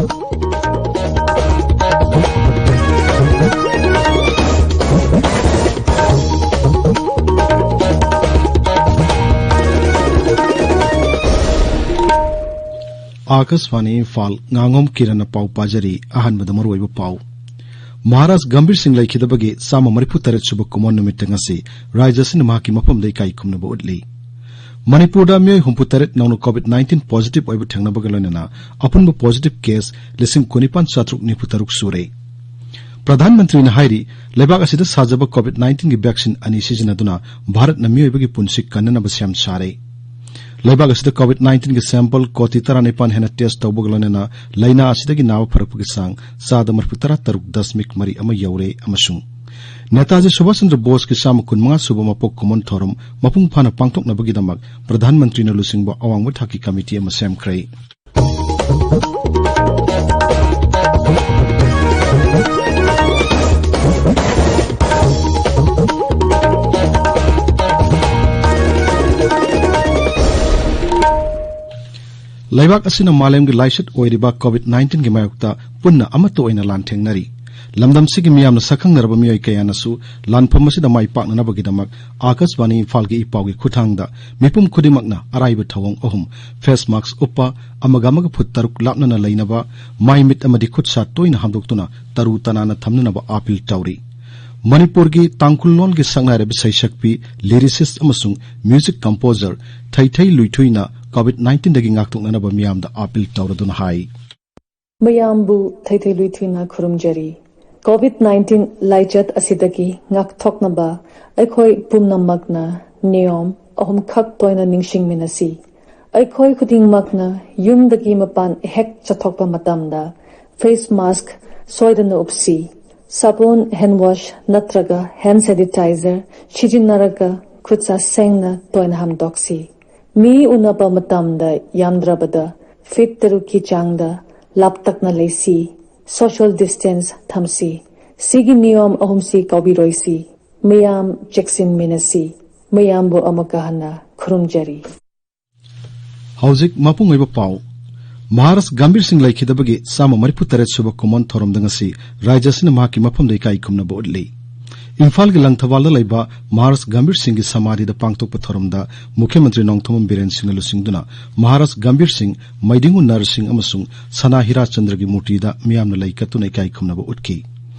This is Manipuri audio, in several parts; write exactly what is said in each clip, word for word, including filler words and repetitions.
ꯑꯥꯀꯥꯁꯕꯥꯅꯤ ꯏꯝꯐꯥꯜ, ꯉꯥꯉꯣꯝ ꯀꯤꯔꯟꯅ ꯄꯥꯎ ꯄꯥꯖꯔꯤ꯫ ꯑꯍꯥꯟꯕꯗ ꯃꯔꯨꯑꯣꯏꯕ ꯄꯥꯎ꯫ ꯃꯍꯥꯔꯥꯖ ꯒꯝꯚꯤꯔ ꯁꯤꯡ ꯂꯩꯈꯤꯗꯕꯒꯤ ꯆꯥꯝꯃ ꯃꯔꯤꯐꯨ ꯇꯔꯦꯠ ꯁꯨꯕ ꯀꯨꯝꯑꯣꯟ ꯅꯨꯃꯤꯠꯇ ꯉꯁꯤ ꯔꯥꯖ꯭ꯌ ꯑꯁꯤꯅ ꯃꯍꯥꯛꯀꯤ ꯃꯐꯝꯗ ꯏꯀꯥꯏ ꯈꯨꯝꯅꯕ ꯎꯠꯂꯤ꯫ ꯃꯅꯤꯄꯨꯔꯗ ꯃꯤꯑꯣꯏ ꯍꯨꯝꯐꯨ ꯇꯔꯦꯠ ꯅꯧꯅ COVID nineteen positive ꯑꯣꯏꯕ ꯊꯦꯡꯅꯕꯒ ꯂꯣꯏꯅꯅ ꯑꯄꯨꯟꯕ positive case ꯂꯤꯁꯤꯡ ꯀꯨꯟꯅꯤꯄꯥꯟ ꯆꯥꯇ꯭ꯔꯨꯛ ꯅꯤꯐꯨ ꯇꯔꯨꯛ ꯁꯨꯔꯦ꯫ ꯄ꯭ꯔꯙꯥꯟ ꯃꯟꯇ꯭ꯔꯤꯅ ꯍꯥꯏꯔꯤ, ꯂꯩꯕꯥꯛ ꯑꯁꯤꯗ ꯁꯥꯖꯕ COVID nineteen ꯒꯤ vaccine ꯑꯅꯤ ꯁꯤꯖꯤꯟꯅꯗꯨꯅ ꯚꯥꯔꯠꯅ ꯃꯤꯑꯣꯏꯕꯒꯤ ꯄꯨꯟꯁꯤ ꯀꯟꯅꯅꯕ ꯁꯦꯝ ꯁꯥꯔꯦ꯫ ꯂꯩꯕꯥꯛ ꯑꯁꯤꯗ COVID nineteen ꯒꯤ sample ꯀꯣꯇꯤ ꯇꯔꯥꯅꯤꯄꯥꯟ ꯍꯦꯟꯅ test ꯇꯧꯕꯒ ꯂꯣꯏꯅꯅ ꯂꯥꯏꯅꯥ ꯑꯁꯤꯗꯒꯤ ꯅꯥꯕ ꯐꯔꯛꯄꯒꯤ ꯆꯥꯡ ꯆꯥꯗ ꯃꯔꯤꯐꯨ ꯇꯔꯥ ꯇꯔꯨꯛ ꯗꯁꯃꯤꯛ ꯃꯔꯤ ꯑꯃ ꯌꯧꯔꯦ ꯑꯃꯁꯨꯡ ꯅꯦꯇꯥꯖꯤ ꯁꯨꯚꯥꯁ ꯆꯟꯗ꯭ꯔ ꯕꯣꯁꯀꯤ ꯆꯥꯝꯃ ꯀꯨꯟꯃꯉꯥ ꯁꯨꯕ ꯃꯄꯣꯛ ꯀꯨꯝꯑꯣꯟ ꯊꯧꯔꯝ ꯃꯄꯨꯡ ꯐꯥꯅ ꯄꯥꯡꯊꯣꯛꯅꯕꯒꯤꯗꯃꯛ ꯄ꯭ꯔꯙꯥꯟ ꯃꯟꯇ꯭ꯔꯤꯅ ꯂꯨꯆꯤꯡꯕ ꯑꯋꯥꯡꯕ ꯊꯥꯛꯀꯤ ꯀꯃꯤꯇꯤ ꯑꯃ ꯁꯦꯝꯈ꯭ꯔꯦ꯫ ꯂꯩꯕꯥꯛ ꯑꯁꯤꯅ ꯃꯥꯂꯦꯝꯒꯤ ꯂꯥꯏꯆꯠ ꯑꯣꯏꯔꯤꯕ COVID nineteen ꯒꯤ ꯃꯥꯌꯣꯛꯇ ꯄꯨꯟꯅ ꯑꯃꯠꯇ ꯑꯣꯏꯅ ꯂꯥꯟꯊꯦꯡꯅꯔꯤ꯫ ꯂꯝꯗꯝꯁꯤꯒꯤ ꯃꯤꯌꯥꯝꯅ ꯁꯛꯈꯪꯅꯔꯕ ꯃꯤꯑꯣꯏ ꯀꯌꯥꯅꯁꯨ ꯂꯥꯟꯐꯝ ꯑꯁꯤꯗ ꯃꯥꯏ ꯄꯥꯛꯅꯅꯕꯒꯤꯗꯃꯛ ꯑꯥꯀꯥꯁꯕꯥꯅꯤ ꯏꯝꯐꯥꯜꯒꯤ ꯏ ꯄꯥꯎꯒꯤ ꯈꯨꯠꯊꯥꯡꯗ ꯃꯤꯄꯨꯝ ꯈꯨꯗꯤꯡꯃꯛꯅ ꯑꯔꯥꯏꯕ ꯊꯧꯑꯣꯡ ꯑꯍꯨꯝ: face mask ꯎꯞꯄ, ꯑꯃꯒ ꯑꯃꯒ ꯐꯨꯠ ꯇꯔꯨꯛ ꯂꯥꯞꯅꯅ ꯂꯩꯅꯕ, ꯃꯥꯏ ꯃꯤꯠ ꯑꯃꯗꯤ ꯈꯨꯠ ꯁꯥ ꯇꯣꯏꯅ ꯍꯥꯝꯗꯣꯛꯇꯨꯅ ꯇꯔꯨ ꯇꯅꯥꯟꯅ ꯊꯝꯅꯅꯕ ꯑꯥꯄꯤꯜ ꯇꯧꯔꯤ꯫ ꯃꯅꯤꯄꯨꯔꯒꯤ ꯇꯥꯡꯈꯨꯜ ꯂꯣꯟꯒꯤ ꯁꯛꯅꯥꯏꯔꯕ ꯏꯁꯩꯁꯛꯄꯤ, lyricist ꯑꯃꯁꯨꯡ music composer ꯊꯩꯊꯩ ꯂꯨꯏꯊꯨꯏꯅ COVID nineteen ꯗꯒꯤ ꯉꯥꯛꯊꯣꯛꯅꯅꯕ ꯃꯤꯌꯥꯝꯗ ꯑꯥꯄꯤꯜ ꯇꯧꯔꯗꯨꯅ ꯍꯥꯏ꯫ ꯃꯌꯥꯝꯕꯨ ꯊꯩꯊꯩ ꯂꯨꯏꯊꯨꯏꯅ ꯈꯨꯔꯨꯝꯖꯔꯤ꯫ COVID nineteen ꯂꯥꯏꯆꯠ ꯑꯁꯤꯗꯒꯤ ꯉꯥꯛꯊꯣꯛꯅꯕ ꯑꯩꯈꯣꯏ ꯄꯨꯝꯅꯃꯛꯅ ꯅꯤꯌꯣꯝ ꯑꯍꯨꯝꯈꯛ ꯇꯣꯏꯅ ꯅꯤꯡꯁꯤꯡꯃꯤꯟꯅꯁꯤ꯫ ꯑꯩꯈꯣꯏ ꯈꯨꯗꯤꯡꯃꯛꯅ ꯌꯨꯝꯗꯒꯤ ꯃꯄꯥꯟ ꯍꯦꯛ ꯆꯠꯊꯣꯛꯄ ꯃꯇꯝꯗ face mask ꯁꯣꯏꯗꯅ ꯎꯞꯁꯤ꯫ ꯁꯥꯄꯣꯟ, hand wash ꯅꯠꯇ꯭ꯔꯒ hand sanitizer ꯁꯤꯖꯤꯟꯅꯔꯒ ꯈꯨꯠꯁꯥ ꯁꯦꯡꯅ ꯇꯣꯏꯅ ꯍꯥꯝꯗꯣꯛꯁꯤ꯫ ꯃꯤ ꯎꯅꯕ ꯃꯇꯝꯗ ꯌꯥꯝꯗ꯭ꯔꯕꯗ feet ꯇꯔꯨꯛꯀꯤ ꯆꯥꯡꯗ ꯂꯥꯞꯇꯛꯅ ꯂꯩꯁꯤ꯫ Social distance ꯊꯝꯁꯤ꯫ ꯁꯤꯒꯤ ꯅꯤꯌꯣꯝ ꯑꯍꯨꯝꯁꯤ ꯀꯥꯎꯕꯤꯔꯣꯏꯁꯤ꯫ ꯃꯌꯥꯝ ꯆꯦꯛꯁꯤꯟꯃꯤꯟꯅꯁꯤ꯫ ꯃꯌꯥꯝꯕꯨ ꯑꯃꯨꯛꯀ ꯍꯟꯅ ꯈꯨꯔꯨꯝꯖꯔꯤ꯫ ꯍꯧꯖꯤꯛ ꯃꯄꯨꯡ ꯑꯣꯏꯕ ꯄꯥꯎ꯫ ꯃꯍꯥꯔꯥꯖ ꯒꯝꯚꯤꯔ ꯁꯤꯡ ꯂꯩꯈꯤꯗꯕꯒꯤ ꯆꯥꯝꯃ ꯃꯔꯤꯐꯨ ꯇꯔꯦꯠ ꯁꯨꯕ ꯀꯨꯃꯣꯟ ꯊꯧꯔꯝꯗ ꯉꯁꯤ ꯔꯥꯖ꯭ꯌ ꯑꯁꯤꯅ ꯃꯍꯥꯛꯀꯤ ꯃꯐꯝꯗ ꯏꯀꯥꯏ ꯈꯨꯝꯅꯕ ꯎꯠꯂꯤ꯫ ꯏꯝꯐꯥꯜꯒꯤ ꯂꯪꯊꯕꯥꯜꯗ ꯂꯩꯕ ꯃꯍꯥꯔꯥꯖ ꯒꯝꯚꯤꯔ ꯁꯤꯡꯒꯤ ꯁꯃꯥꯙꯤꯗ ꯄꯥꯡꯊꯣꯛꯄ ꯊꯧꯔꯝꯗ ꯃꯨꯈ꯭ꯌ ꯃꯟꯇ꯭ꯔꯤ ꯅꯣꯡꯊꯣꯝꯕꯝ ꯕꯤꯔꯦꯟ ꯁꯤꯡꯅ ꯂꯨꯆꯤꯡꯗꯨꯅ ꯃꯍꯥꯔꯥꯖ ꯒꯝꯚꯤꯔ ꯁꯤꯡ, ꯃꯩꯗꯤꯡꯒꯨ ꯅꯔ ꯁꯤꯡ ꯑꯃꯁꯨꯡ ꯁꯅꯥ ꯍꯤꯔꯥ ꯆꯟꯗ꯭ꯔꯒꯤ ꯃꯨꯔꯇꯤꯗ ꯃꯤꯌꯥꯝꯅ ꯂꯩ ꯀꯠꯇꯨꯅ ꯏꯀꯥꯏ ꯈꯨꯝꯅꯕ ꯎꯠꯈꯤ꯫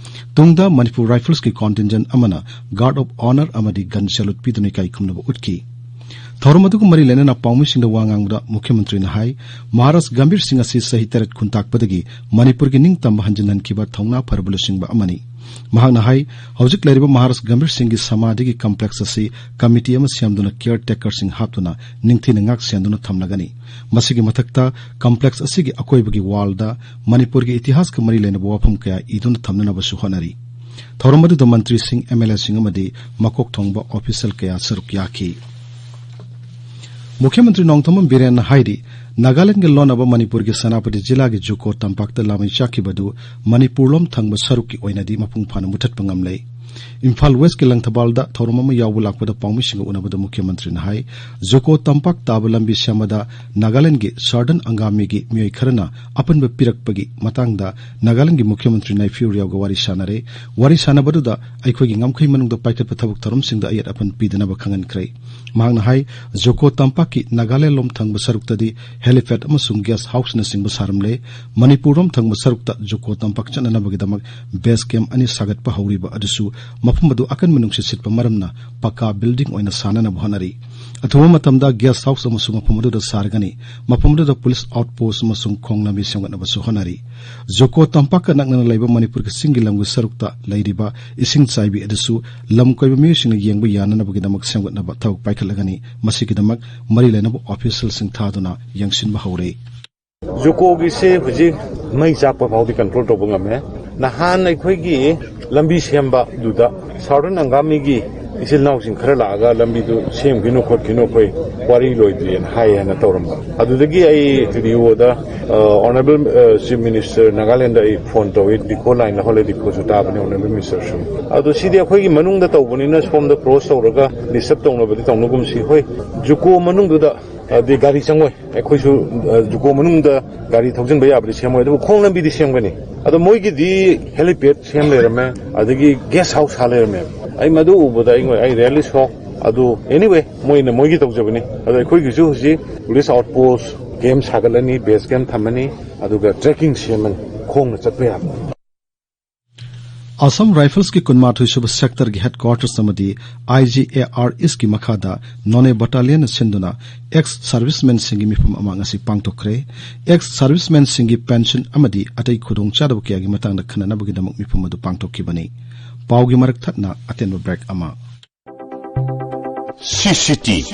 ꯇꯨꯡꯗ ꯃꯅꯤꯄꯨꯔ ꯔꯥꯏꯐꯜꯁꯀꯤ contingent ꯑꯃꯅ guard of honour ꯑꯃꯗꯤ gun salute ꯄꯤꯗꯨꯅ ꯏꯀꯥꯏ ꯈꯨꯝꯅꯕ ꯎꯠꯈꯤ꯫ ꯊꯧꯔꯝ ꯑꯗꯨꯒ ꯃꯔꯤ ꯂꯩꯅꯅ ꯄꯥꯎꯃꯤꯁꯤꯡꯗ ꯋꯥ ꯉꯥꯡꯕꯗ ꯃꯨꯈ꯭ꯌ ꯃꯟꯇ꯭ꯔꯤꯅ ꯍꯥꯏ, ꯃꯍꯥꯔꯥꯖ ꯒꯝꯚꯤꯔ ꯁꯤꯡ ꯑꯁꯤ ꯆꯍꯤ ꯇꯔꯦꯠ ꯈꯨꯟꯇꯥꯛꯄꯗꯒꯤ ꯃꯅꯤꯄꯨꯔꯒꯤ ꯅꯤꯡꯇꯝꯕ ꯍꯟꯖꯤꯟꯍꯟꯈꯤꯕ ꯊꯧꯅꯥ ꯐꯔꯕ ꯂꯨꯆꯤꯡꯕ ꯑꯃꯅꯤ꯫ ꯃꯍꯥꯛꯅ ꯍꯥꯏ, ꯍꯧꯖꯤꯛ ꯂꯩꯔꯤꯕ ꯃꯍꯥꯔꯥꯖ ꯒꯝꯚꯤꯔ ꯁꯤꯡꯒꯤ ꯁꯃꯥꯙꯤꯒꯤ complex ꯑꯁꯤ committee ꯑꯃ ꯁꯦꯝꯗꯨꯅ caretakerꯁꯤꯡ ꯍꯥꯞꯇꯨꯅ ꯅꯤꯡꯊꯤꯅ ꯉꯥꯛ ꯁꯦꯟꯗꯨꯅ ꯊꯝꯂꯒꯅꯤ꯫ ꯃꯁꯤꯒꯤ ꯃꯊꯛꯇ complex ꯑꯁꯤꯒꯤ ꯑꯀꯣꯏꯕꯒꯤ wallꯗ ꯃꯅꯤꯄꯨꯔꯒꯤ ꯏꯇꯤꯍꯥꯁꯀ ꯃꯔꯤ ꯂꯩꯅꯕ ꯋꯥꯐꯝ ꯀꯌꯥ ꯏꯗꯨꯅ ꯊꯝꯅꯅꯕꯁꯨ ꯍꯣꯠꯅꯔꯤ꯫ ꯊꯧꯔꯝ ꯑꯗꯨꯗ ꯃꯟꯇ꯭ꯔꯤꯁꯤꯡ, MLAꯁꯤꯡ ꯑꯃꯗꯤ ꯃꯀꯣꯛ ꯊꯣꯡꯕ official ꯀꯌꯥ ꯁꯔꯨꯛ ꯌꯥꯈꯤ꯫ ꯃꯨꯈ꯭ꯌ ꯃꯟꯇ꯭ꯔꯤ ꯅꯣꯡꯊꯣꯝꯕꯝ ꯕꯤꯔꯦꯟꯅ ꯍꯥꯏꯔꯤ, ꯅꯥꯒꯥꯂꯦꯟꯗꯒ ꯂꯣꯟꯅꯕ ꯃꯅꯤꯄꯨꯔꯒꯤ ꯁꯦꯅꯥꯄꯇꯤ ꯖꯤꯂꯥꯒꯤ ꯖꯨꯀꯣ ꯇꯝꯄꯥꯛꯇ ꯂꯥꯃꯩ ꯆꯥꯛꯈꯤꯕ ꯑꯗꯨ ꯃꯅꯤꯄꯨꯔ ꯂꯣꯝ ꯊꯪꯕ ꯁꯔꯨꯛꯀꯤ ꯑꯣꯏꯅꯗꯤ ꯃꯄꯨꯡ ꯐꯥꯅ ꯃꯨꯊꯠꯄ ꯉꯝꯂꯦ꯫ ꯏꯝꯐꯥꯜ ꯋꯦꯁꯀꯤ ꯂꯪꯊꯕꯥꯜꯗ ꯊꯧꯔꯝ ꯑꯃ ꯌꯥꯎꯕ ꯂꯥꯛꯄꯗ ꯄꯥꯎꯃꯤꯁꯤꯡꯒ ꯎꯅꯕꯗ ꯃꯨꯈ꯭ꯌ ꯃꯟꯇ꯭ꯔꯤꯅ ꯍꯥꯏ, ꯖꯨꯀꯣ ꯇꯝꯄꯥꯛ ꯇꯥꯕ ꯂꯝꯕꯤ ꯁꯦꯝꯕꯗ ꯅꯥꯒꯥꯂꯦꯟꯗꯒꯤ Southern Angami ꯒꯤ ꯃꯤꯑꯣꯏ ꯈꯔꯅ ꯑꯄꯟꯕ ꯄꯤꯔꯛꯄꯒꯤ ꯃꯇꯥꯡꯗ ꯅꯥꯒꯥꯂꯦꯟꯗꯒꯤ ꯃꯨꯈ꯭ꯌ ꯃꯟꯇ꯭ꯔꯤ ꯅꯥꯏꯐꯤꯌꯨ ꯔꯤꯌꯥꯎꯒ ꯋꯥꯔꯤ ꯁꯥꯟꯅꯔꯦ꯫ ꯋꯥꯔꯤ ꯁꯥꯟꯅꯕꯗꯨꯗ ꯑꯩꯈꯣꯏꯒꯤ ꯉꯝꯈꯩ ꯃꯅꯨꯡꯗ ꯄꯥꯏꯈꯠꯄ ꯊꯕꯛ ꯊꯧꯔꯝꯁꯤꯡꯗ ꯑꯌꯦꯠ ꯑꯄꯟ ꯄꯤꯗꯅꯕ ꯈꯪꯍꯟꯈ꯭ꯔꯦ꯫ ꯃꯍꯥꯛꯅ ꯍꯥꯏ, ꯖꯨꯀꯣ ꯇꯝꯄꯥꯛꯀꯤ ꯅꯥꯒꯥꯂꯦꯟ ꯂꯣꯝ ꯊꯪꯕ ꯁꯔꯨꯛꯇꯗꯤ helipad ꯑꯃꯁꯨꯡ guest houseꯅꯆꯤꯡꯕ ꯁꯥꯔꯝꯂꯦ꯫ ꯃꯅꯤꯄꯨꯔ ꯂꯣꯝ ꯊꯪꯕ ꯁꯔꯨꯛꯇ ꯖꯨꯀꯣ ꯇꯝꯄꯥꯛ ꯆꯠꯅꯅꯕꯒꯤꯗꯃꯛ base camp ꯑꯅꯤ ꯁꯥꯒꯠꯄ ꯍꯧꯔꯤꯕ ꯑꯗꯨꯁꯨ ꯃꯐꯝ ꯑꯗꯨ ꯑꯀꯟꯕ ꯅꯨꯡꯁꯤꯠ ꯁꯤꯠꯄ ꯃꯔꯝꯅ ꯄꯀꯥ building ꯑꯣꯏꯅ ꯁꯥꯅꯅꯕ ꯍꯣꯠꯅꯔꯤ꯫ ꯑꯊꯨꯕ ꯃꯇꯝꯗ guest house ꯑꯃꯁꯨ ꯃꯐꯝ ꯑꯗꯨꯗ ꯁꯥꯔꯒꯅꯤ꯫ ꯃꯐꯝ ꯑꯗꯨꯗ police outpost ꯑꯃꯁꯨꯡ ꯈꯣꯡ ꯂꯝꯕꯤ ꯁꯦꯝꯒꯠꯅꯕꯁꯨ ꯍꯣꯠꯅꯔꯤ꯫ ꯖꯨꯀꯣ ꯇꯝꯄꯥꯛꯀ ꯅꯛꯅꯅ ꯂꯩꯕ ꯃꯅꯤꯄꯨꯔꯒꯤ ꯆꯤꯡꯒꯤ ꯂꯝꯒꯤ ꯁꯔꯨꯛꯇ ꯂꯩꯔꯤꯕ ꯏꯁꯤꯡ ꯆꯥꯏꯕꯤ ꯑꯗꯨꯁꯨ ꯂꯝ ꯀꯣꯏꯕ ꯃꯤꯑꯣꯏꯁꯤꯡꯅ ꯌꯦꯡꯕ ꯌꯥꯅꯅꯕꯒꯤꯗꯃꯛ ꯁꯦꯝꯒꯠꯅꯕ ꯊꯕꯛ ꯄꯥꯏꯈꯠꯂꯒꯅꯤ꯫ ꯃꯁꯤꯒꯤꯗꯃꯛ ꯃꯔꯤ ꯂꯩꯅꯕ officialꯁꯤꯡ ꯊꯥꯗꯨꯅ ꯌꯦꯡꯁꯤꯟꯕ ꯍꯧꯔꯦ꯫ ꯖꯨꯀꯣꯒꯤꯁꯦ ꯍꯧꯖꯤꯛ ꯃꯩ ꯆꯥꯛꯄ ꯐꯥꯎꯗꯤ control ꯇꯧꯕ ꯉꯝꯃꯦ꯫ ꯅꯍꯥꯟ ꯑꯩꯈꯣꯏꯒꯤ ꯂꯝꯕꯤ ꯁꯦꯝꯕꯗꯨꯗ Southern Angamiꯒꯤ ꯏꯆꯤꯜ ꯏꯅꯥꯎꯁꯤꯡ ꯈꯔ ꯂꯥꯛꯑꯒ ꯂꯝꯕꯤꯗꯨ ꯁꯦꯝꯈꯤꯅꯣ ꯈꯣꯠꯈꯤꯅꯣ ꯑꯩꯈꯣꯏ ꯋꯥꯔꯤ ꯂꯣꯏꯗ꯭ꯔꯤꯑꯅ ꯍꯥꯏꯌꯦꯅ ꯇꯧꯔꯝꯕ꯫ ꯑꯗꯨꯗꯒꯤ ꯑꯩ TDOꯗ, ꯑ, Honourable, ꯑ, Chief Minister ꯅꯥꯒꯥꯂꯦꯟꯗ ꯑꯩ phone ꯇꯧꯏ, ꯗꯤꯈꯣ line ꯍꯣꯜꯂꯦ, ꯗꯤꯈꯣꯁꯨ ꯇꯥꯕꯅꯦ Honourable Ministerꯁꯨ꯫ ꯑꯗꯣ ꯁꯤꯗꯤ ꯑꯩꯈꯣꯏꯒꯤ ꯃꯅꯨꯡꯗ ꯇꯧꯕꯅꯤꯅ ꯁꯣꯝꯗ cross ꯇꯧꯔꯒ disturb ꯇꯧꯅꯕꯗꯤ ꯇꯧꯅꯒꯨꯝꯁꯤ꯫ ꯍꯣꯏ, ꯖꯨꯀꯣ ꯃꯅꯨꯡꯗꯨꯗ ꯑꯗꯩ ꯒꯥꯔꯤ ꯆꯪꯉꯣꯏ꯫ ꯑꯩꯈꯣꯏꯁꯨ, ꯑ, ꯖꯨꯀꯣ ꯃꯅꯨꯡꯗ ꯒꯥꯔꯤ ꯊꯧꯖꯤꯟꯕ ꯌꯥꯕꯗꯤ ꯁꯦꯝꯃꯣꯏ, ꯑꯗꯨꯕꯨ ꯈꯣꯡ ꯂꯝꯕꯤꯗꯤ ꯁꯦꯝꯒꯅꯤ꯫ ꯑꯗꯣ ꯃꯣꯏꯒꯤꯗꯤ helipad ꯁꯦꯝ ꯂꯩꯔꯝꯃꯦ, ꯑꯗꯒꯤ guest house ꯁꯥ ꯂꯩꯔꯝꯃꯦ꯫ ꯑꯩ ꯃꯗꯨ ꯎꯕꯗ ꯑꯩ, ꯑꯩ really shock꯫ ꯑꯗꯨ anyway, ꯃꯣꯏꯅ ꯃꯣꯏꯒꯤ ꯇꯧꯖꯕꯅꯤ꯫ ꯑꯗꯣ ꯑꯩꯈꯣꯏꯒꯤꯁꯨ ꯍꯧꯖꯤꯛ police outpost camp ꯁꯥꯒꯠꯂꯅꯤ, base camp ꯊꯝꯃꯅꯤ, ꯑꯗꯨꯒ trekking ꯁꯦꯝꯃꯅꯤ, ꯈꯣꯡꯅ ꯆꯠꯄ ꯌꯥꯕ꯫ ꯑꯁꯥꯝ ꯔꯥꯏꯐꯜꯁꯀꯤ ꯀꯨꯟꯃꯥꯊꯣꯏ ꯁꯨꯕ ꯁꯦꯛꯇꯔꯒꯤ ꯍꯦꯗꯀ꯭ꯋꯥꯔꯇꯔꯁ ꯑꯃꯗꯤ ꯑꯥꯏ ꯖꯤ ꯑꯦ ꯑꯥꯔ ꯏꯁꯀꯤ ꯃꯈꯥꯗ ꯅꯣꯅꯦ ꯕꯠꯇꯥꯂꯤꯌꯟꯅ ꯁꯤꯟꯗꯨꯅ ꯑꯦꯛꯁ ꯁꯔꯚꯤꯁꯃꯦꯟꯁꯤꯡꯒꯤ ꯃꯤꯐꯝ ꯑꯃ ꯉꯁꯤ ꯄꯥꯡꯊꯣꯛꯈ꯭ꯔꯦ꯫ ꯑꯦꯛꯁ ꯁꯔꯚꯤꯁꯃꯦꯟꯁꯤꯡꯒꯤ ꯄꯦꯟꯁꯟ ꯑꯃꯗꯤ ꯑꯇꯩ ꯈꯨꯗꯣꯡꯆꯥꯗꯕ ꯀꯌꯥꯒꯤ ꯃꯇꯥꯡꯗ ꯈꯟꯅꯅꯕꯒꯤꯗꯃꯛ ꯃꯤꯐꯝ ꯑꯗꯨ ꯄꯥꯡꯊꯣꯛꯈꯤꯕꯅꯤ꯫ ꯄꯥꯎꯒꯤ ꯃꯔꯛ ꯊꯠꯅ ꯑꯇꯦꯟꯕ ꯕ꯭ꯔꯦꯛ ꯑꯃ꯫ ꯁꯤ ꯁꯤ ꯇꯤ꯫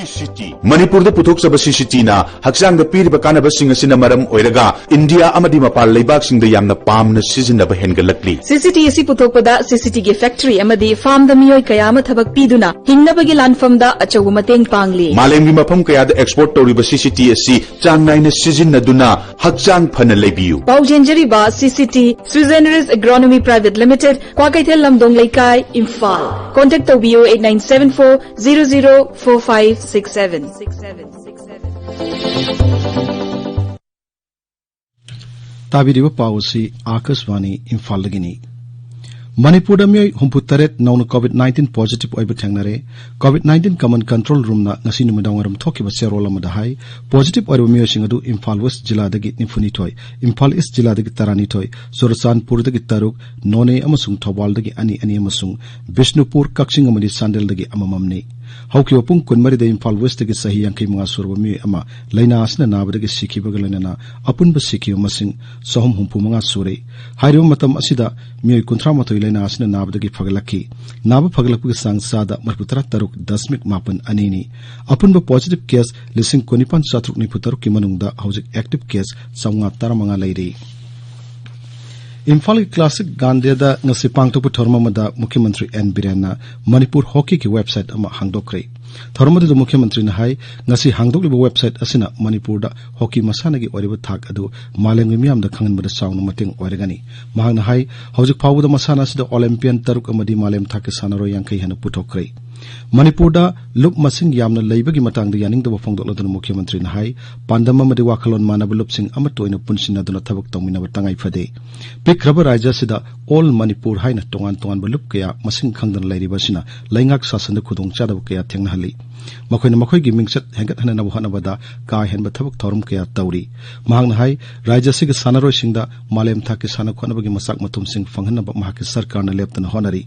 ꯃꯅꯤꯄꯨꯔꯗ ꯄꯨꯊꯣꯛꯆꯕ ꯁꯤ ꯁꯤ ꯇꯤꯅ ꯍꯛꯆꯥꯡꯗ ꯄꯤꯔꯤꯕ ꯀꯥꯟꯅꯕꯁꯤꯡ ꯑꯁꯤꯅ ꯃꯔꯝ ꯑꯣꯏꯔꯒ ꯏꯟꯗꯤꯌꯥ ꯑꯃꯗꯤ ꯃꯄꯥꯟ ꯂꯩꯕꯥꯛꯁꯤꯡꯗ ꯌꯥꯝꯅ ꯄꯥꯝꯅ ꯁꯤꯖꯤꯟꯅꯕ ꯍꯦꯟꯒꯠꯂꯛꯂꯤ꯫ ꯁꯤ ꯁꯤ ꯇꯤ ꯑꯁꯤ ꯄꯨꯊꯣꯛꯄꯗ ꯁꯤ ꯁꯤ ꯇꯤꯒꯤ ꯐꯦꯛꯇꯔꯤ ꯑꯃꯗꯤ ꯐꯥꯔꯝꯗ ꯃꯤꯑꯣꯏ ꯀꯌꯥ ꯑꯃ ꯊꯕꯛ ꯄꯤꯗꯨꯅ ꯍꯤꯡꯅꯕꯒꯤ ꯂꯥꯟꯐꯝꯗ ꯑꯆꯧꯕ ꯃꯇꯦꯡ ꯄꯥꯡꯂꯤ꯫ ꯃꯥꯂꯦꯝꯒꯤ ꯃꯐꯝ ꯀꯌꯥꯗ ꯑꯦꯛꯁꯄꯣꯔꯠ ꯇꯧꯔꯤꯕ ꯁꯤ ꯁꯤ ꯇꯤ ꯑꯁꯤ ꯆꯥꯡ ꯅꯥꯏꯅ ꯁꯤꯖꯤꯟꯅꯗꯨꯅ ꯍꯛꯆꯥꯡ ꯐꯅ ꯂꯩꯕꯤꯌꯨ꯫ ꯄꯥꯎ ꯆꯦꯟꯖꯔꯤꯕ ꯁꯤ C T, ꯁ꯭ꯋꯤꯖꯦꯅꯔꯤꯁ ꯑꯦꯒ꯭ꯔꯣꯅꯣꯃꯤ private limited, Kwakeithel ꯂꯝꯗꯣꯡ ꯂꯩꯀꯥꯏ, ꯏꯝꯐꯥꯜ꯫ ꯀꯣꯟꯇꯦꯛ ꯇꯧꯕꯤꯌꯨ eight nine seven four zero zero four five six seven꯫ ꯇꯥꯕꯤꯔꯤꯕ ꯄꯥꯎ ꯑꯁꯤ ꯑꯥꯀꯥꯁꯕꯥꯅꯤ ꯏꯝꯐꯥꯜꯗꯒꯤꯅꯤ꯫ ꯃꯅꯤꯄꯨꯔꯗ ꯃꯤꯑꯣꯏ ꯍꯨꯝꯐꯨ ꯇꯔꯦꯠ ꯅꯧꯅ ꯀꯣꯚꯤꯗ ꯅꯥꯏꯟꯇꯤꯟ ꯄꯣꯖꯤꯇꯤꯚ ꯑꯣꯏꯕ ꯊꯦꯡꯅꯔꯦ꯫ ꯀꯣꯚꯤꯗ ꯅꯥꯏꯟꯇꯤꯟ ꯀꯃꯟ ꯀꯟꯇ꯭ꯔꯣꯜ ꯔꯨꯝꯅ ꯉꯁꯤ ꯅꯨꯃꯤꯗꯥꯡꯋꯥꯏꯔꯝ ꯊꯣꯛꯈꯤꯕ ꯆꯦꯔꯣꯜ ꯑꯃꯗ ꯍꯥꯏ, ꯄꯣꯖꯤꯇꯤꯚ ꯑꯣꯏꯔꯕ ꯃꯤꯑꯣꯏꯁꯤꯡ ꯑꯗꯨ ꯏꯝꯐꯥꯜ ꯋꯦꯁ ꯖꯤꯂꯥꯗꯒꯤ ꯅꯤꯐꯨꯅꯤꯊꯣꯏ, ꯏꯝꯐꯥꯜ ꯏꯁ ꯖꯤꯂꯥꯗꯒꯤ ꯇꯔꯥꯅꯤꯊꯣꯏ, ꯆꯨꯔꯆꯥꯟꯄꯨꯔꯗꯒꯤ ꯇꯔꯨꯛ, ꯅꯣꯅꯦ ꯑꯃꯁꯨꯡ ꯊꯧꯕꯥꯜꯗꯒꯤ ꯑꯅꯤ ꯑꯅꯤ ꯑꯃꯁꯨꯡ ꯕꯤꯁꯅꯨꯄꯨꯔ, ꯀꯛꯆꯤꯡ ꯑꯃꯗꯤ ꯆꯥꯟꯗꯦꯜꯗꯒꯤ ꯑꯃꯃꯝꯅꯤ꯫ ꯍꯧꯈꯤꯕ ꯄꯨꯡ ꯀꯨꯟꯃꯔꯤꯗ ꯏꯝꯐꯥꯜ ꯋꯦꯁꯇꯒꯤ ꯆꯍꯤ ꯌꯥꯡꯈꯩ ꯃꯉꯥ ꯁꯨꯔꯕ ꯃꯤꯑꯣꯏ ꯑꯃ ꯂꯥꯏꯅꯥ ꯑꯁꯤꯅ ꯅꯥꯕꯗꯒꯤ ꯁꯤꯈꯤꯕꯒ ꯂꯣꯏꯅꯅ ꯑꯄꯨꯟꯕ ꯁꯤꯈꯤꯕ ꯃꯁꯤꯡ ꯆꯍꯨꯝ ꯍꯨꯝꯐꯨ ꯃꯉꯥ ꯁꯨꯔꯦ꯫ ꯍꯥꯏꯔꯤꯕ ꯃꯇꯝ ꯑꯁꯤꯗ ꯃꯤꯑꯣꯏ ꯀꯨꯟꯊ꯭ꯔꯥ ꯃꯥꯊꯣꯏ ꯂꯥꯏꯅꯥ ꯑꯁꯤꯅ ꯅꯥꯕꯗꯒꯤ ꯐꯒꯠꯂꯛꯈꯤ꯫ ꯅꯥꯕ ꯐꯒꯠꯂꯛꯄꯒꯤ ꯆꯥꯡ ꯆꯥꯗ ꯃꯔꯤꯐꯨ ꯇꯔꯥ ꯇꯔꯨꯛ ꯗꯁꯃꯤꯛ ꯃꯥꯄꯟ ꯑꯅꯤꯅꯤ꯫ ꯑꯄꯨꯟꯕ ꯄꯣꯖꯤꯇꯤꯚ ꯀꯦꯁ ꯂꯤꯁꯤꯡ ꯀꯨꯟꯅꯤꯄꯥꯟ ꯆꯥꯇ꯭ꯔꯨꯛ ꯅꯤꯐꯨ ꯇꯔꯨꯛꯀꯤ ꯃꯅꯨꯡꯗ ꯍꯧꯖꯤꯛ ꯑꯦꯛꯇꯤꯚ ꯀꯦꯁ ꯆꯥꯝꯃꯉꯥ ꯇꯔꯥꯃꯉꯥ ꯂꯩꯔꯤ꯫ ꯏꯝꯐꯥꯜꯒꯤ ꯀ꯭ꯂꯥꯁꯤꯛ ꯒꯥꯟꯙꯤꯗ ꯉꯁꯤ ꯄꯥꯡꯊꯣꯛꯄ ꯊꯧꯔꯝ ꯑꯃꯗ ꯃꯨꯈ꯭ꯌ ꯃꯟꯇ꯭ꯔꯤ ꯑꯦꯟ ꯕꯤꯔꯦꯟꯅ ꯃꯅꯤꯄꯨꯔ ꯍꯣꯀꯤꯒꯤ ꯋꯦꯕꯁꯥꯏꯠ ꯑꯃ ꯍꯥꯡꯗꯣꯛꯈ꯭ꯔꯦ꯫ ꯊꯧꯔꯝ ꯑꯗꯨꯗ ꯃꯨꯈ꯭ꯌ ꯃꯟꯇ꯭ꯔꯤꯅ ꯍꯥꯏ, ꯉꯁꯤ ꯍꯥꯡꯗꯣꯛꯂꯤꯕ ꯋꯦꯕꯁꯥꯏꯠ ꯑꯁꯤꯅ ꯃꯅꯤꯄꯨꯔꯗ ꯍꯣꯀꯤ ꯃꯁꯥꯟꯅꯒꯤ ꯑꯣꯏꯔꯤꯕ ꯊꯥꯛ ꯑꯗꯨ ꯃꯥꯂꯦꯝꯒꯤ ꯃꯤꯌꯥꯝꯗ ꯈꯪꯍꯟꯕꯗ ꯆꯥꯎꯅ ꯃꯇꯦꯡ ꯑꯣꯏꯔꯒꯅꯤ꯫ ꯃꯍꯥꯛꯅ ꯍꯥꯏ, ꯍꯧꯖꯤꯛ ꯐꯥꯎꯕꯗ ꯃꯁꯥꯟꯅ ꯑꯁꯤꯗ ꯑꯣꯂꯦꯝꯄꯤꯌꯟ ꯇꯔꯨꯛ ꯑꯃꯗꯤ ꯃꯥꯂꯦꯝ ꯊꯥꯛꯀꯤ ꯁꯥꯟꯅꯔꯣꯏ ꯌꯥꯡꯈꯩ ꯍꯦꯟꯅ ꯄꯨꯊꯣꯛꯈ꯭ꯔꯦ꯫ ꯃꯅꯤꯄꯨꯔꯗ ꯂꯨꯞ ꯃꯁꯤꯡ ꯌꯥꯝꯅ ꯂꯩꯕꯒꯤ ꯃꯇꯥꯡꯗ ꯌꯥꯅꯤꯡꯗꯕ ꯐꯣꯡꯗꯣꯛꯂꯗꯨꯅ ꯃꯨꯈ꯭ꯌ ꯃꯟꯇ꯭ꯔꯤꯅ ꯍꯥꯏ, ꯄꯥꯟꯗꯝ ꯑꯃꯗꯤ ꯋꯥꯈꯜꯂꯣꯟ ꯃꯥꯟꯅꯕ ꯂꯨꯞꯁꯤꯡ ꯑꯃꯠꯇ ꯑꯣꯏꯅ ꯄꯨꯟꯁꯤꯟꯅꯗꯨꯅ ꯊꯕꯛ ꯇꯧꯃꯤꯟꯅꯕ ꯇꯉꯥꯏ ꯐꯗꯦ꯫ ꯄꯤꯛꯈ꯭ꯔꯕ ꯔꯥꯖ꯭ꯌ ꯑꯁꯤꯗ ꯑꯣꯜ ꯃꯅꯤꯄꯨꯔ ꯍꯥꯏꯅ ꯇꯣꯉꯥꯟ ꯇꯣꯉꯥꯟꯕ ꯂꯨꯞ ꯀꯌꯥ ꯃꯁꯤꯡ ꯈꯪꯗꯅ ꯂꯩꯔꯤꯕ ꯑꯁꯤꯅ ꯂꯩꯉꯥꯛ ꯁꯥꯁꯟꯗ ꯈꯨꯗꯣꯡꯆꯥꯗꯕ ꯀꯌꯥ ꯊꯦꯡꯅꯍꯜꯂꯤ꯫ ꯃꯈꯣꯏꯅ ꯃꯈꯣꯏꯒꯤ ꯃꯤꯡꯆꯠ ꯍꯦꯟꯒꯠꯍꯟꯅꯕ ꯍꯣꯠꯅꯕꯗ ꯀꯥ ꯍꯦꯟꯕ ꯊꯕꯛ ꯊꯧꯔꯝ ꯀꯌꯥ ꯇꯧꯔꯤ꯫ ꯃꯍꯥꯛꯅ ꯍꯥꯏ, ꯔꯥꯖ꯭ꯌ ꯑꯁꯤꯒꯤ ꯁꯥꯟꯅꯔꯣꯏꯁꯤꯡꯗ ꯃꯥꯂꯦꯝ ꯊꯥꯛꯀꯤ ꯁꯥꯟꯅ ꯈꯣꯠꯅꯕꯒꯤ ꯃꯆꯥꯛ ꯃꯊꯨꯝꯁꯤꯡ ꯐꯪꯍꯟꯅꯕ ꯃꯍꯥꯛꯀꯤ ꯁꯔꯀꯥꯔꯅ ꯂꯦꯞꯇꯅ ꯍꯣꯠꯅꯔꯤ꯫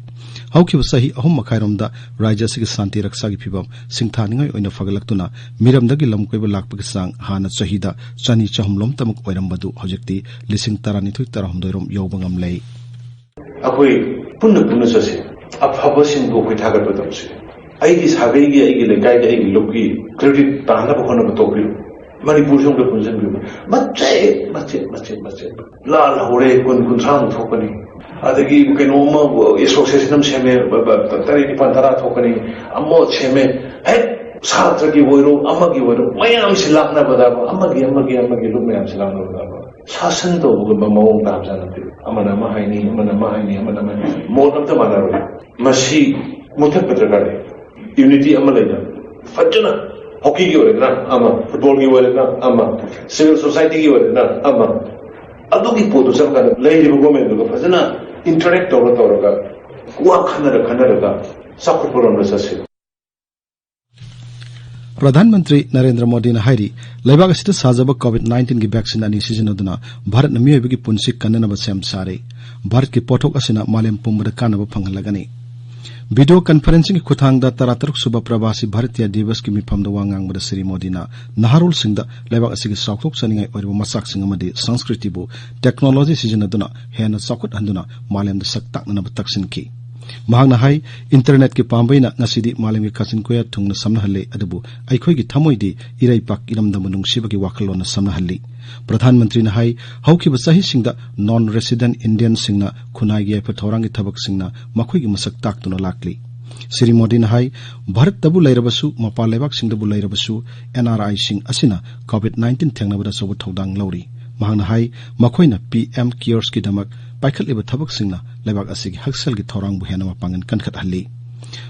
ꯍꯧꯈꯤꯕ ꯆꯍꯤ ꯑꯍꯨꯝ ꯃꯈꯥꯏꯔꯣꯝꯗ ꯔꯥꯖ꯭ꯌ ꯑꯁꯤꯒꯤ ꯁꯥꯟꯇꯤ ꯔꯛꯁꯥꯒꯤ ꯐꯤꯚꯝ ꯁꯤꯡꯊꯥꯅꯤꯡꯉꯥꯏ ꯑꯣꯏꯅ ꯐꯒꯠꯂꯛꯇꯨꯅ ꯃꯤꯔꯝꯗꯒꯤ ꯂꯝ ꯀꯣꯏꯕ ꯂꯥꯛꯄꯒꯤ ꯆꯥꯡ ꯍꯥꯟꯅ ꯆꯍꯤꯗ ꯆꯅꯤ ꯆꯍꯨꯝ ꯂꯣꯝꯇꯃꯛ ꯑꯣꯏꯔꯝꯕꯗꯨ ꯍꯧꯖꯤꯛꯇꯤ ꯂꯤꯁꯤꯡ ꯇꯔꯥꯅꯤꯊꯣꯏ ꯇꯔꯥꯍꯨꯝꯗꯣꯏ ꯔꯣꯝ ꯌꯧꯕ ꯉꯝꯂꯦ꯫ ꯑꯩꯈꯣꯏ ꯄꯨꯟꯅ ꯄꯨꯟꯅ ꯆꯠꯁꯤ, ꯑꯐꯕꯁꯤꯡꯕꯨ ꯑꯩꯈꯣꯏ ꯊꯥꯒꯠꯄ ꯇꯧꯁꯤ꯫ ꯑꯩꯒꯤ ꯁꯥꯒꯩꯒꯤ, ꯑꯩꯒꯤ ꯂꯩꯀꯥꯏꯒꯤ, ꯑꯩꯒꯤ ꯂꯨꯞꯀꯤ credit ꯇꯥꯅꯕ ꯍꯣꯠꯅꯕ ꯇꯣꯛꯄꯤꯌꯨ꯫ ꯃꯅꯤꯄꯨꯔꯁꯨ ꯑꯝꯇ ꯄꯨꯟꯁꯤꯟꯕꯤꯌꯨ꯫ ꯃꯆꯦꯠ ꯃꯆꯦꯠ ꯃꯆꯦꯠ ꯃꯆꯦꯠ, ꯂꯥꯜ ꯍꯧꯔꯦ, ꯀꯨꯟ ꯀꯨꯟꯊ꯭ꯔꯥꯃꯨꯛ ꯊꯣꯛꯀꯅꯤ, ꯑꯗꯒꯤ ꯀꯩꯅꯣꯝꯃ association ꯑꯃ ꯁꯦꯝꯃꯦ, ꯇꯔꯦꯠ ꯅꯤꯄꯥꯜ ꯇꯔꯥ ꯊꯣꯛꯀꯅꯤ, ꯑꯃ ꯁꯦꯝꯃꯦ꯫ ꯍꯦꯛ ꯁꯥꯇ꯭ꯔꯒꯤ ꯑꯣꯏꯔꯣ, ꯑꯃꯒꯤ ꯑꯣꯏꯔꯣ, ꯃꯌꯥꯝꯁꯤ ꯂꯥꯛꯅꯕꯗ, ꯑꯃꯒꯤ ꯑꯃꯒꯤ ꯑꯃꯒꯤ ꯂꯨꯞ ꯃꯌꯥꯝꯁꯤ ꯂꯥꯛꯅꯕꯗ ꯁꯥꯁꯟ ꯇꯧꯕꯒꯨꯝꯕ ꯃꯑꯣꯡ ꯇꯥꯕꯖꯥꯠ ꯅꯠꯇꯦ꯫ ꯑꯃꯅ ꯑꯃ ꯍꯥꯏꯅꯤ, ꯑꯃꯅ ꯑꯃ ꯍꯥꯏꯅꯤ, ꯑꯃꯅ ꯑꯃ ꯍꯥꯏꯅꯤ, ꯃꯣꯠ ꯑꯝꯇ ꯃꯥꯟꯅꯔꯣꯏ꯫ ꯃꯁꯤ ꯃꯨꯊꯠꯄ ꯗꯔꯀꯥꯔ ꯂꯩ꯫ Unity ꯑꯃ ꯂꯩꯅ ꯐꯖꯅ, ꯍꯣꯀꯤꯒꯤ ꯑꯣꯏꯔꯒꯅ ꯑꯃ, ꯐꯨꯠꯕꯣꯜꯒꯤ ꯑꯣꯏꯔꯒꯅ ꯑꯃ, civil society ꯒꯤ ꯑꯣꯏꯔꯒꯅ ꯑꯃ, ꯑꯗꯨꯒꯤ ꯄꯣꯠꯇꯨ ꯆꯠꯂꯀꯥꯟꯗ ꯂꯩꯔꯤꯕ government ꯗꯨꯒ ꯐꯖꯅ interact ꯇꯧꯔ ꯇꯧꯔꯒ, ꯋꯥ ꯈꯟꯅꯔ ꯈꯟꯅꯔꯒ ꯆꯥꯎꯈꯠꯄꯔꯣꯝꯗ ꯆꯠꯁꯤ꯫ ꯄ꯭ꯔꯙꯥꯟ ꯃꯟꯇ꯭ꯔꯤ ꯅꯔꯦꯟꯗ꯭ꯔ ꯃꯣꯗꯤꯅ ꯍꯥꯏꯔꯤ, ꯂꯩꯕꯥꯛ ꯑꯁꯤꯗ ꯁꯥꯖꯕ COVID nineteen ꯒꯤ vaccine ꯑꯅꯤ ꯁꯤꯖꯤꯟꯅꯗꯨꯅ ꯚꯥꯔꯠꯅ ꯃꯤꯑꯣꯏꯕꯒꯤ ꯄꯨꯟꯁꯤ ꯀꯟꯅꯅꯕ ꯁꯦꯝ ꯁꯥꯔꯦ꯫ ꯚꯥꯔꯠꯀꯤ ꯄꯣꯠꯊꯣꯛ ꯑꯁꯤꯅ ꯃꯥꯂꯦꯝ ꯄꯨꯝꯕꯗ ꯀꯥꯟꯅꯕ ꯐꯪꯍꯜꯂꯒꯅꯤ꯫ Video conferencing ꯒꯤ ꯈꯨꯠꯊꯥꯡꯗ ꯇꯔꯥꯇꯔꯨꯛ ꯁꯨꯕ ꯄ꯭ꯔꯕꯥꯁꯤ ꯚꯥꯔꯇꯤꯌꯥ ꯗꯤꯕꯁꯀꯤ ꯃꯤꯐꯝꯗ ꯋꯥ ꯉꯥꯡꯕꯗ ꯁ꯭ꯔꯤ ꯃꯣꯗꯤꯅ ꯅꯍꯥꯔꯣꯜꯁꯤꯡꯗ ꯂꯩꯕꯥꯛ ꯑꯁꯤꯒꯤ ꯆꯥꯎꯊꯣꯛꯆꯅꯤꯡꯉꯥꯏ ꯑꯣꯏꯔꯕ ꯃꯆꯥꯛꯁꯤꯡ ꯑꯃꯗꯤ ꯁꯪꯁꯀ꯭ꯔꯤꯇꯤꯕꯨ technology ꯁꯤꯖꯤꯟꯅꯗꯨꯅ ꯍꯦꯟꯅ ꯆꯥꯎꯈꯠꯍꯟꯗꯨꯅ ꯃꯥꯂꯦꯝꯗ ꯁꯛ ꯇꯥꯛꯅꯅꯕ ꯇꯛꯁꯤꯟꯈꯤ꯫ ꯃꯍꯥꯛꯅ ꯍꯥꯏ, internet ꯀꯤ ꯄꯥꯝꯕꯩꯅ ꯉꯁꯤꯗꯤ ꯃꯥꯂꯦꯝꯒꯤ ꯀꯥꯆꯤꯟ ꯀꯣꯌꯥ ꯊꯨꯡꯅ ꯁꯝꯅꯍꯜꯂꯦ, ꯑꯗꯨꯕꯨ ꯑꯩꯈꯣꯏꯒꯤ ꯊꯃꯣꯏꯗꯤ ꯏꯔꯩꯄꯥꯛ ꯏꯔꯝꯗꯝꯕꯨ ꯅꯨꯡꯁꯤꯕꯒꯤ ꯋꯥꯈꯜꯂꯣꯟꯅ ꯁꯝꯅꯍꯜꯂꯤ꯫ ꯄ꯭ꯔꯙꯥꯟ ꯃꯟꯇ꯭ꯔꯤꯅ ꯍꯥꯏ, ꯍꯧꯈꯤꯕ ꯆꯍꯤꯁꯤꯡꯗ non resident Indian ꯁꯤꯡꯅ ꯈꯨꯟꯅꯥꯏꯒꯤ ꯌꯥꯏꯐ ꯊꯧꯔꯥꯡꯒꯤ ꯊꯕꯛꯁꯤꯡꯅ ꯃꯈꯣꯏꯒꯤ ꯃꯁꯛ ꯇꯥꯛꯇꯨꯅ ꯂꯥꯛꯂꯤ꯫ ꯁ꯭ꯔꯤ ꯃꯣꯗꯤꯅ ꯍꯥꯏ, ꯚꯥꯔꯠꯇꯕꯨ ꯂꯩꯔꯕꯁꯨ, ꯃꯄꯥꯟ ꯂꯩꯕꯥꯛꯁꯤꯡꯗꯕꯨ ꯂꯩꯔꯕꯁꯨ, NRI ꯁꯤꯡ ꯑꯁꯤꯅ COVID nineteen ꯊꯦꯡꯅꯕꯗ ꯑꯆꯧꯕ ꯊꯧꯗꯥꯡ ꯂꯧꯔꯤ꯫ ꯃꯍꯥꯛꯅ ꯍꯥꯏ, ꯃꯈꯣꯏꯅ PM CARES ꯀꯤꯗꯃꯛ ꯄꯥꯏꯈꯠꯂꯤꯕ ꯊꯕꯛꯁꯤꯡꯅ ꯂꯩꯕꯥꯛ ꯑꯁꯤꯒꯤ ꯍꯛꯁꯦꯜꯒꯤ ꯊꯧꯔꯥꯡꯕꯨ ꯍꯦꯟꯅ ꯃꯄꯥꯡꯒꯜ ꯀꯟꯈꯠꯍꯜꯂꯤ꯫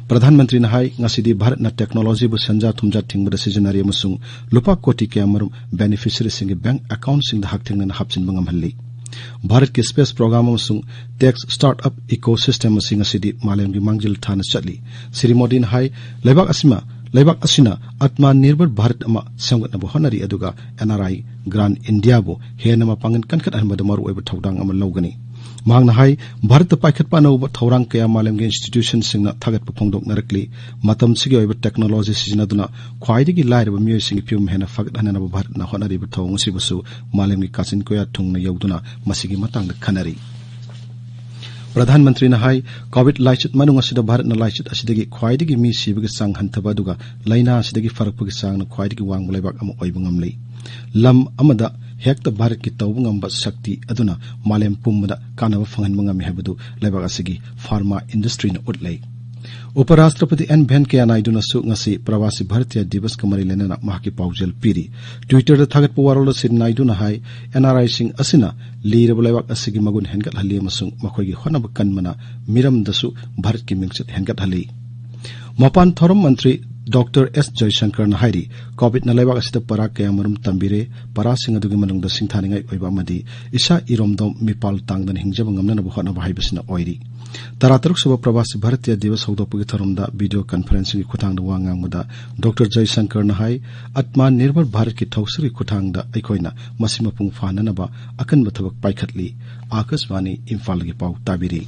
ꯄ꯭ꯔꯙꯥꯟ ꯃꯟꯇ꯭ꯔꯤꯅ ꯍꯥꯏ, ꯉꯁꯤꯗꯤ ꯚꯥꯔꯠꯅ technologyꯕꯨ ꯁꯦꯟꯖꯥ ꯊꯨꯝꯖꯥ ꯊꯤꯡꯕꯗ ꯁꯤꯖꯤꯟꯅꯔꯤ ꯑꯃꯁꯨꯡ ꯂꯨꯄꯥ ꯀꯣꯇꯤ ꯀꯌꯥꯃꯔꯨꯝ beneficiaryꯁꯤꯡꯒꯤ bank accountꯁꯤꯡꯗ ꯍꯛꯊꯦꯡꯅꯅ ꯍꯥꯞꯆꯤꯟꯕ ꯉꯝꯍꯜꯂꯤ꯫ ꯚꯥꯔꯠꯀꯤ space program ꯑꯃꯁꯨꯡ tech startup ecosystem ꯑꯁꯤ ꯉꯁꯤꯗꯤ ꯃꯥꯂꯦꯝꯒꯤ ꯃꯥꯡꯖꯤꯜ ꯊꯥꯅ ꯆꯠꯂꯤ꯫ ꯁ꯭ꯔꯤ ꯃꯣꯗꯤꯅ ꯍꯥꯏ, ꯂꯩꯕꯥꯛ ꯑꯁꯤꯃ, ꯂꯩꯕꯥꯛ ꯑꯁꯤꯅ ꯑꯠꯃꯥ ꯅꯤꯔꯚꯔ ꯚꯥꯔꯠ ꯑꯃ ꯁꯦꯝꯒꯠꯅꯕ ꯍꯣꯠꯅꯔꯤ, ꯑꯗꯨꯒ NRI Grand Indiaꯕꯨ ꯍꯦꯟꯅ ꯃꯄꯥꯡꯒꯜ ꯀꯟꯈꯠꯍꯟꯕꯗ ꯃꯔꯨꯑꯣꯏꯕ ꯊꯧꯗꯥꯡ ꯑꯃ ꯂꯧꯒꯅꯤ꯫ ꯃꯍꯥꯛꯅ ꯍꯥꯏ, ꯚꯥꯔꯠꯇ ꯄꯥꯏꯈꯠꯄ ꯑꯅꯧꯕ ꯊꯧꯔꯥꯡ ꯀꯌꯥ ꯃꯥꯂꯦꯝꯒꯤ institutionꯁꯤꯡꯅ ꯊꯥꯒꯠꯄ ꯐꯣꯡꯗꯣꯛꯅꯔꯛꯂꯤ꯫ ꯃꯇꯝꯁꯤꯒꯤ ꯑꯣꯏꯕ technology ꯁꯤꯖꯤꯟꯅꯗꯨꯅ ꯈ꯭ꯋꯥꯏꯗꯒꯤ ꯂꯥꯏꯔꯕ ꯃꯤꯑꯣꯏꯁꯤꯡꯒꯤ ꯐꯤꯕꯝ ꯍꯦꯟꯅ ꯐꯒꯠꯍꯟꯅꯕ ꯚꯥꯔꯠꯅ ꯍꯣꯠꯅꯔꯤꯕ ꯊꯧꯑꯣꯡ ꯑꯁꯤꯕꯨꯁꯨ ꯃꯥꯂꯦꯝꯒꯤ ꯀꯥꯆꯤꯟ ꯀꯣꯌꯥ ꯊꯨꯡꯅ ꯌꯧꯗꯨꯅ ꯃꯁꯤꯒꯤ ꯃꯇꯥꯡꯗ ꯈꯟꯅꯔꯤ꯫ ꯄ꯭ꯔꯙꯥꯟ ꯃꯟꯇ꯭ꯔꯤꯅ ꯍꯥꯏ, COVID ꯂꯥꯏꯆꯠ ꯃꯅꯨꯡ ꯑꯁꯤꯗ ꯚꯥꯔꯠꯅ ꯂꯥꯏꯆꯠ ꯑꯁꯤꯗꯒꯤ ꯈ꯭ꯋꯥꯏꯗꯒꯤ ꯃꯤ ꯁꯤꯕꯒꯤ ꯆꯥꯡ ꯍꯟꯊꯕ ꯑꯗꯨꯒ ꯂꯥꯏꯅꯥ ꯑꯁꯤꯗꯒꯤ ꯐꯔꯛꯄꯒꯤ ꯆꯥꯡꯅ ꯈ꯭ꯋꯥꯏꯗꯒꯤ ꯋꯥꯡꯕ ꯂꯩꯕꯥꯛ ꯑꯃ ꯑꯣꯏꯕ ꯉꯝꯂꯤ꯫ ꯂꯝ ꯑꯃꯗ ꯍꯦꯛꯇ ꯚꯥꯔꯠꯀꯤ ꯇꯧꯕ ꯉꯝꯕ ꯁꯛꯇꯤ ꯑꯗꯨꯅ ꯃꯥꯂꯦꯝ ꯄꯨꯝꯕꯗ ꯀꯥꯟꯅꯕ ꯐꯪꯍꯟꯕ ꯉꯝꯃꯤ ꯍꯥꯏꯕꯗꯨ ꯂꯩꯕꯥꯛ ꯑꯁꯤꯒꯤ pharma industryꯅ ꯎꯠꯂꯦ꯫ ꯎꯄꯔꯥꯁꯇ꯭ꯔꯄꯇꯤ ꯑꯦꯝ ꯚꯦꯡꯀꯌꯥ ꯅꯥꯏꯗꯨꯅꯁꯨ ꯉꯁꯤ ꯄ꯭ꯔꯋꯥꯁꯤ ꯚꯥꯔꯇꯤꯌꯥ ꯗꯤꯕꯁꯀ ꯃꯔꯤ ꯂꯩꯅꯅ ꯃꯍꯥꯛꯀꯤ ꯄꯥꯎꯖꯦꯜ ꯄꯤꯔꯤ꯫ Twitterꯗ ꯊꯥꯒꯠꯄ ꯋꯥꯔꯣꯜ ꯑꯁꯤꯗ ꯅꯥꯏꯗꯨꯅ ꯍꯥꯏ, NRIꯁꯤꯡ ꯑꯁꯤꯅ ꯂꯤꯔꯕ ꯂꯩꯕꯥꯛ ꯑꯁꯤꯒꯤ ꯃꯒꯨꯟ ꯍꯦꯟꯒꯠꯍꯜꯂꯤ ꯑꯃꯁꯨꯡ ꯃꯈꯣꯏꯒꯤ ꯍꯣꯠꯅꯕ ꯀꯟꯕꯅ ꯃꯤꯔꯝꯗꯁꯨ ꯚꯥꯔꯠꯀꯤ ꯃꯤꯡꯆꯠ ꯍꯦꯟꯒꯠꯍꯜꯂꯤ꯫ ꯃꯄꯥꯟ ꯊꯧꯔꯝ ꯃꯟꯇ꯭ꯔꯤ ꯗꯣꯛꯇꯔ ꯑꯦꯁ ꯖꯌꯁꯪꯀꯔꯅ ꯍꯥꯏꯔꯤ, COVIDꯅ ꯂꯩꯕꯥꯛ ꯑꯁꯤꯗ ꯄꯔꯥ ꯀꯌꯥꯃꯔꯨꯝ ꯇꯝꯕꯤꯔꯦ꯫ ꯄꯔꯥꯁꯤꯡ ꯑꯗꯨꯒꯤ ꯃꯅꯨꯡꯗ ꯁꯤꯡꯊꯥꯅꯤꯡꯉꯥꯏ ꯑꯣꯏꯕ ꯑꯃꯗꯤ ꯏꯁꯥ ꯏꯔꯣꯝꯗꯣꯝ ꯃꯤꯄꯥꯜ ꯇꯥꯡꯗꯅ ꯍꯤꯡꯖꯕ ꯉꯝꯅꯅꯕ ꯍꯣꯠꯅꯕ ꯍꯥꯏꯕꯁꯤꯅ ꯑꯣꯏꯔꯤ꯫ ꯇꯔꯥꯇꯔꯨꯛ ꯁꯨꯕ ꯄ꯭ꯔꯕꯥꯁꯤ ꯚꯥꯔꯇꯤꯌꯥ ꯗꯤꯕꯁ ꯍꯧꯗꯣꯛꯄꯒꯤ ꯊꯧꯔꯝꯗ video conferencingꯒꯤ ꯈꯨꯠꯊꯥꯡꯗ ꯋꯥ ꯉꯥꯡꯕꯗ ꯗꯣꯛꯇꯔ ꯖꯌꯁꯪꯀꯔꯅ ꯍꯥꯏ, ꯑꯠꯃꯥ ꯅꯤꯔꯚꯔ ꯚꯥꯔꯠꯀꯤ ꯊꯧꯁꯤꯜꯒꯤ ꯈꯨꯠꯊꯥꯡꯗ ꯑꯩꯈꯣꯏꯅ ꯃꯁꯤ ꯃꯄꯨꯡ ꯐꯥꯍꯟꯅꯅꯕ ꯑꯀꯟꯕ ꯊꯕꯛ ꯄꯥꯏꯈꯠꯂꯤ꯫ ꯑꯥꯀꯥꯁꯕꯥꯅꯤ ꯏꯝꯐꯥꯜꯒꯤ ꯄꯥꯎ ꯇꯥꯕꯤꯔꯤ꯫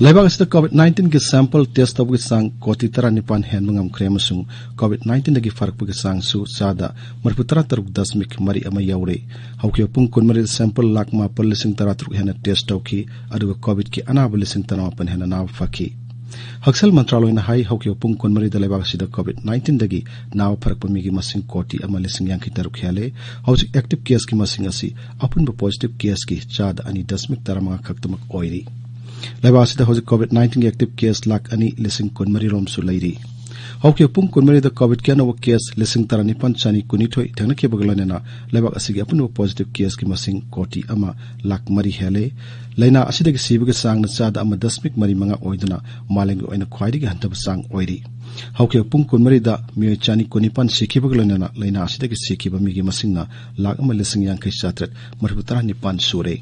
ꯂꯩꯕꯥꯛ ꯑꯁꯤꯗ COVID nineteenꯒꯤ sample test ꯇꯧꯕꯒꯤ ꯆꯥꯡ ꯀꯣꯇꯤ ꯇꯔꯥꯅꯤꯄꯥꯟ ꯍꯦꯟꯕ ꯉꯝꯈ꯭ꯔꯦ ꯑꯃꯁꯨꯡ COVID nineteenꯗꯒꯤ ꯐꯔꯛꯄꯒꯤ ꯆꯥꯡꯁꯨ ꯆꯥꯗ ꯃꯔꯤꯐꯨ ꯇꯔꯥ ꯇꯔꯨꯛ ꯗꯁꯃꯤꯛ ꯃꯔꯤ ꯑꯃ ꯌꯧꯔꯦ꯫ ꯍꯧꯈꯤꯕ ꯄꯨꯡ ꯀꯨꯟꯃꯔꯤꯗ sample ꯂꯥꯈ ꯃꯥꯄꯜ ꯂꯤꯁꯤꯡ ꯇꯔꯥ ꯇꯔꯨꯛ ꯍꯦꯟꯅ test ꯇꯧꯈꯤ, ꯑꯗꯨꯒ COVIDꯀꯤ ꯑꯅꯥꯕ ꯂꯤꯁꯤꯡ ꯇꯔꯥꯃꯥꯄꯜ ꯍꯦꯟꯅ ꯅꯥꯕ ꯐꯈꯤ꯫ ꯍꯛꯁꯦꯜ ꯃꯟꯇ꯭ꯔꯥꯂꯣꯏꯅ ꯍꯥꯏ, ꯍꯧꯈꯤꯕ ꯄꯨꯡ ꯀꯨꯟꯃꯔꯤꯗ ꯂꯩꯕꯥꯛ ꯑꯁꯤꯗ COVID nineteenꯗꯒꯤ ꯅꯥꯕ ꯐꯔꯛꯄ ꯃꯤꯒꯤ ꯃꯁꯤꯡ ꯀꯣꯇꯤ ꯑꯃ ꯂꯤꯁꯤꯡ ꯌꯥꯡꯈꯩ ꯇꯔꯨꯛ ꯍꯦꯜꯂꯦ꯫ ꯍꯧꯖꯤꯛ active caseꯀꯤ ꯃꯁꯤꯡ ꯑꯁꯤ ꯑꯄꯨꯟꯕ positive caseꯀꯤ ꯆꯥꯗ ꯑꯅꯤ ꯗꯁꯃꯤꯛ ꯇꯔꯥꯃꯉꯥ ꯈꯛꯇꯃꯛ ꯑꯣꯏꯔꯤ꯫ ꯂꯩꯕꯥꯛ ꯑꯁꯤꯗ ꯍꯧꯖꯤꯛ COVID nineteenꯒꯤ active case ꯂꯥꯈ ꯑꯅꯤ ꯂꯤꯁꯤꯡ ꯀꯨꯟꯃꯔꯤ ꯔꯣꯝꯁꯨ ꯂꯩꯔꯤ꯫ ꯍꯧꯈꯤꯕ ꯄꯨꯡ ꯀꯨꯟꯃꯔꯤꯗ COVID-ꯀꯤ ꯑꯅꯧꯕ case ꯂꯤꯁꯤꯡ ꯇꯔꯥꯅꯤꯄꯥꯟ ꯆꯅꯤ ꯀꯨꯟꯅꯤꯊꯣꯏ ꯊꯦꯡꯅꯈꯤꯕꯒ ꯂꯣꯏꯅꯅ ꯂꯩꯕꯥꯛ ꯑꯁꯤꯒꯤ ꯑꯄꯨꯟꯕ positive caseꯀꯤ ꯃꯁꯤꯡ ꯀꯣꯇꯤ ꯑꯃ ꯂꯥꯈ ꯃꯔꯤ ꯍꯦꯜꯂꯦ꯫ ꯂꯥꯏꯅꯥ ꯑꯁꯤꯗꯒꯤ ꯁꯤꯕꯒꯤ ꯆꯥꯡꯅ ꯆꯥꯗ ꯑꯃ ꯗꯁꯃꯤꯛ ꯃꯔꯤ ꯃꯉꯥ ꯑꯣꯏꯗꯨꯅ ꯃꯥꯂꯦꯝꯒꯤ ꯑꯣꯏꯅ ꯈ꯭ꯋꯥꯏꯗꯒꯤ ꯍꯟꯊꯕ ꯆꯥꯡ ꯑꯣꯏꯔꯤ꯫ ꯍꯧꯈꯤꯕ ꯄꯨꯡ ꯀꯨꯟꯃꯔꯤꯗ ꯃꯤꯑꯣꯏ ꯆꯅꯤ ꯀꯨꯟꯅꯤꯄꯥꯟ ꯁꯤꯈꯤꯕꯒ ꯂꯣꯏꯅꯅ ꯂꯥꯏꯅꯥ ꯑꯁꯤꯗꯒꯤ ꯁꯤꯈꯤꯕ ꯃꯤꯒꯤ ꯃꯁꯤꯡꯅ ꯂꯥꯈ ꯑꯃ ꯂꯤꯁꯤꯡ ꯌꯥꯡꯈꯩ ꯆꯥꯇ꯭ꯔꯦꯠ ꯃꯔꯤꯐꯨ ꯇꯔꯥꯅꯤꯄꯥꯟ ꯁꯨꯔꯦ꯫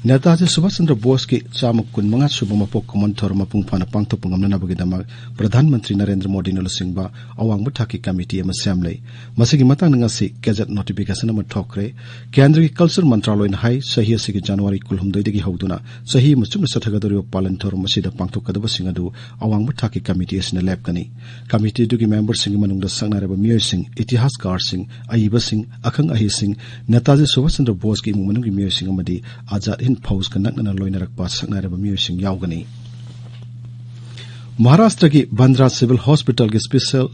ꯅꯦꯇꯥꯖꯤ ꯁꯨꯚꯥꯁ ꯆꯟꯗ꯭ꯔ ꯕꯣꯁꯀꯤ ꯆꯥꯝꯃ ꯀꯨꯟꯃꯉꯥ ꯁꯨꯕ ꯃꯄꯣꯛ ꯀꯨꯝꯑꯣꯟ ꯊꯧꯔꯝ ꯃꯄꯨꯡ ꯐꯥꯅ ꯄꯥꯡꯊꯣꯛꯄ ꯉꯝꯅꯅꯕꯒꯤꯗꯃꯛ ꯄ꯭ꯔꯙꯥꯟ ꯃꯟꯇ꯭ꯔꯤ ꯅꯔꯦꯟꯗ꯭ꯔ ꯃꯣꯗꯤꯅ ꯂꯨꯆꯤꯡꯕ ꯑꯋꯥꯡꯕ ꯊꯥꯛꯀꯤ ꯀꯃꯤꯇꯤ ꯑꯃ ꯁꯦꯝꯂꯦ꯫ ꯃꯁꯤꯒꯤ ꯃꯇꯥꯡꯗ ꯉꯁꯤ gazette notification ꯑꯃ ꯊꯣꯛꯈ꯭ꯔꯦ꯫ ꯀꯦꯟꯗ꯭ꯔꯒꯤ culture ꯃꯟꯇ꯭ꯔꯥꯂꯣꯏꯅ ꯍꯥꯏ, ꯆꯍꯤ ꯑꯁꯤꯒꯤ ꯖꯅꯋꯥꯔꯤ ꯀꯨꯟꯍꯨꯝꯗꯣꯏꯗꯒꯤ ꯍꯧꯗꯨꯅ ꯆꯍꯤ ꯑꯃ ꯆꯨꯞꯅ ꯆꯠꯊꯒꯗꯧꯔꯤꯕ ꯄꯥꯂꯟ ꯊꯧꯔꯝ ꯑꯁꯤꯗ ꯄꯥꯡꯊꯣꯛꯀꯗꯕꯁꯤꯡ ꯑꯗꯨ ꯑꯋꯥꯡꯕ ꯊꯥꯛꯀꯤ ꯀꯃꯤꯇꯤ ꯑꯁꯤꯅ ꯂꯦꯞꯀꯅꯤ꯫ ꯀꯃꯤꯇꯤ ꯑꯗꯨꯒꯤ memberꯁꯤꯡꯒꯤ ꯃꯅꯨꯡꯗ ꯁꯛꯅꯥꯏꯔꯕ ꯃꯤꯑꯣꯏꯁꯤꯡ, ꯏꯇꯤꯍꯥꯁꯀꯥꯔꯁꯤꯡ, ꯑꯏꯕꯁꯤꯡ, ꯑꯈꯪ ꯑꯍꯩꯁꯤꯡ, ꯅꯦꯇꯥꯖꯤ ꯁꯨꯚꯥꯁ ꯆꯟꯗ꯭ꯔ ꯕꯣꯁꯀꯤ ꯏꯃꯨꯡ ꯃꯅꯨꯡꯒꯤ ꯃꯤꯑꯣꯏꯁꯤꯡ ꯑꯃꯗꯤ ꯑꯖꯥꯗ ꯍꯤꯟꯗ ꯐꯧꯖꯀ ꯅꯛꯅꯅ ꯂꯣꯏꯅꯔꯛꯄ ꯁꯛꯅꯥꯏꯔꯕ ꯃꯤꯑꯣꯏꯁꯤꯡ ꯌꯥꯎꯒꯅꯤ꯫ ꯃꯍꯥꯔꯥꯁꯇ꯭ꯔꯒꯤ Bandra Civil Hospitalꯒꯤ special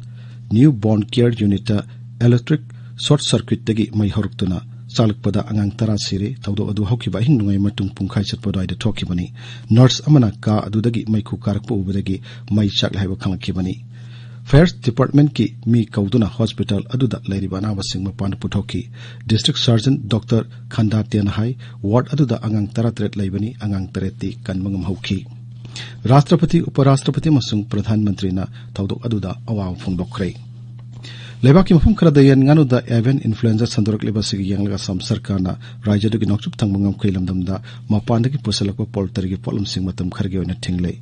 newborn care unitꯇ electric short circuitꯇꯒꯤ ꯃꯩ ꯍꯧꯔꯛꯇꯨꯅ ꯆꯥꯛꯂꯛꯄꯗ ꯑꯉꯥꯡ ꯇꯔꯥ ꯁꯤꯔꯦ꯫ ꯊꯧꯗꯣꯛ ꯑꯗꯨ ꯍꯧꯈꯤꯕ ꯑꯍꯤꯡ ꯅꯣꯡꯌꯥꯏ ꯃꯇꯨꯡ ꯄꯨꯡꯈꯥꯏ ꯆꯠꯄ ꯑꯗꯨꯋꯥꯏꯗ ꯊꯣꯛꯈꯤꯕꯅꯤ꯫ Nurse ꯑꯃꯅ ꯀꯥ ꯑꯗꯨꯗꯒꯤ ꯃꯩꯈꯨ ꯀꯥꯔꯛꯄ ꯎꯕꯗꯒꯤ ꯃꯩ ꯆꯥꯛꯂꯦ ꯍꯥꯏꯕ ꯈꯪꯂꯛꯈꯤꯕꯅꯤ꯫ Fire departmentꯀꯤ ꯃꯤ ꯀꯧꯗꯨꯅ hospital ꯑꯗꯨꯗ ꯂꯩꯔꯤꯕ ꯑꯅꯥꯕꯁꯤꯡ ꯃꯄꯥꯟꯗ ꯄꯨꯊꯣꯛꯈꯤ꯫ District Surgeon Doctor ꯈꯟꯗꯥꯇꯦꯅ ꯍꯥꯏ, ward ꯑꯗꯨꯗ ꯑꯉꯥꯡ ꯇꯔꯥꯇꯔꯦꯠ ꯂꯩꯕꯅꯤ, ꯑꯉꯥꯡ ꯇꯔꯦꯠꯇꯤ ꯀꯟꯕ ꯉꯝꯍꯧꯈꯤ꯫ ꯔꯥꯁꯇ꯭ꯔꯄꯇꯤ, ꯎꯄ ꯔꯥꯁꯇ꯭ꯔꯄꯇꯤ ꯑꯃꯁꯨꯡ ꯄ꯭ꯔꯙꯥꯟ ꯃꯟꯇ꯭ꯔꯤꯅ ꯊꯧꯗꯣꯛ ꯑꯗꯨꯗ ꯑꯋꯥꯕ ꯐꯣꯡꯗꯣꯛꯈ꯭ꯔꯦ꯫ ꯂꯩꯕꯥꯛꯀꯤ ꯃꯐꯝ ꯈꯔꯗ ꯌꯦꯟ ꯉꯥꯅꯨꯗ avian influenza ꯁꯟꯗꯣꯔꯛꯂꯤꯕ ꯑꯁꯤꯒꯤ ꯌꯦꯡꯂꯒ ꯑꯁꯥꯝ ꯁꯔꯀꯥꯔꯅ ꯔꯥꯖ꯭ꯌ ꯑꯗꯨꯒꯤ ꯅꯣꯡꯆꯨꯞ ꯊꯪꯕ ꯉꯝꯈꯩ ꯂꯝꯗꯝꯗ ꯃꯄꯥꯟꯗꯒꯤ ꯄꯨꯁꯤꯜꯂꯛꯄ poultryꯒꯤ ꯄꯣꯠꯂꯝꯁꯤꯡ ꯃꯇꯝ ꯈꯔꯒꯤ ꯑꯣꯏꯅ ꯊꯤꯡꯂꯦ꯫